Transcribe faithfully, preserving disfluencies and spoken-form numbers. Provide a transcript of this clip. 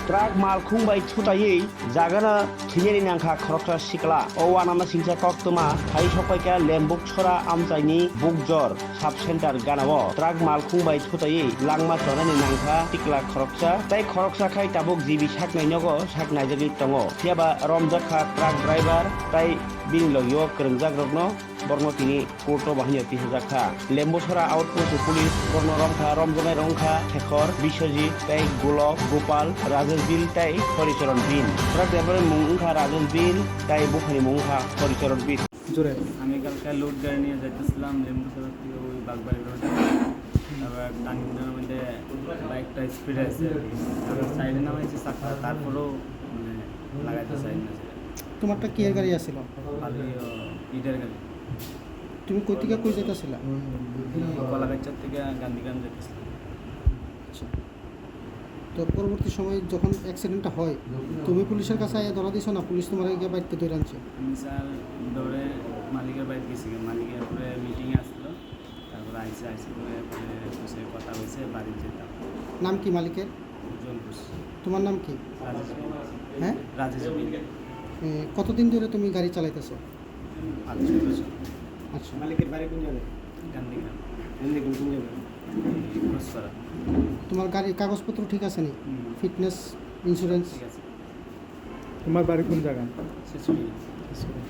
Truck malkhung bai thutaiwi jagano thwinani nangkha khoroksa sikla. O uanama singcha koktwma phai sokpaikha Lembukchora amchaini Bukjor sub center ganao. Truck malkhung bai thutaiwi langma chonani nangkha sikla khoroksa, tei khoroksa khai tabuk G B saknai nogo saknaijagwi tongo. Phiyaba romjak kha truck driver tei bini logio kwrwngjakrokno. Borno tini court o bahai no tihajak kha. Lembusora outpost o police borno romkha, romjaknai rok wngkha Shekhor, Biswajit, tei Golok, Gopal, Rajesh Bil tei Horicharan Bil. Truck driver ni mung wngkha Rajesh Bil tei buphani mung wngkha Horicharan Bil. জোরে। আমি কালকে লোড গাড়ি নিয়ে যাইতেছিলাম লেম্বুছড়া থেকে ওই বাগবাড়ি রোডে। তারপর টার্নিংটার মধ্যে বাইকটা স্পিডে আছে, তারপর সাইডে নামাইছি চাকা, তারপরেও মানে লাগাইতে চাই না। তোমারটা কিয়ের গাড়ি আছিল? খালি ইটের গাড়ি। তুমি কই থেকে কই যাইতাছিলা? কলাগাছার থেকে গান্ধীগ্রাম যাইতেছিলাম। আচ্ছা। তো পরবর্তী সময় যখন অ্যাক্সিডেন্টটা হয়, তুমি পুলিশের কাছে আইয়া ধরা দিছো না পুলিশ তোমার গিয়ে বাড়িতে ধরে আনছে? আমি স্যার দৌড়ে মালিকের বাড়িতে গেছি, মালিকের পরে মিটিংয়ে আসলো, তারপরে আইসে, আইসে পরে পরে বসে কথা হয়েছে, বাড়ি যেতাম। নাম কি মালিকের? উজ্জ্বল ঘোষ। তোমার নাম কি? রাজেশ বিন। হ্যাঁ? রাজেশ বিন। এ, কতদিন ধরে তুমি গাড়ি চালাইতেছো? পাঁচ ছয় বছর। আচ্ছা। মালিকের বাড়ি কোন জায়গায়? গান্ধীগ্রাম। গান্ধীগ্রাম কোন জায়গায়? এই ঘোষপাড়া। তোমার গাড়ির কাগজপত্র ঠিক আছে নি? হুম। Fitness, insurance? ঠিক আছে। তোমার বাড়ি কোন জায়গা? শিশুড়ি। শিশুড়ি।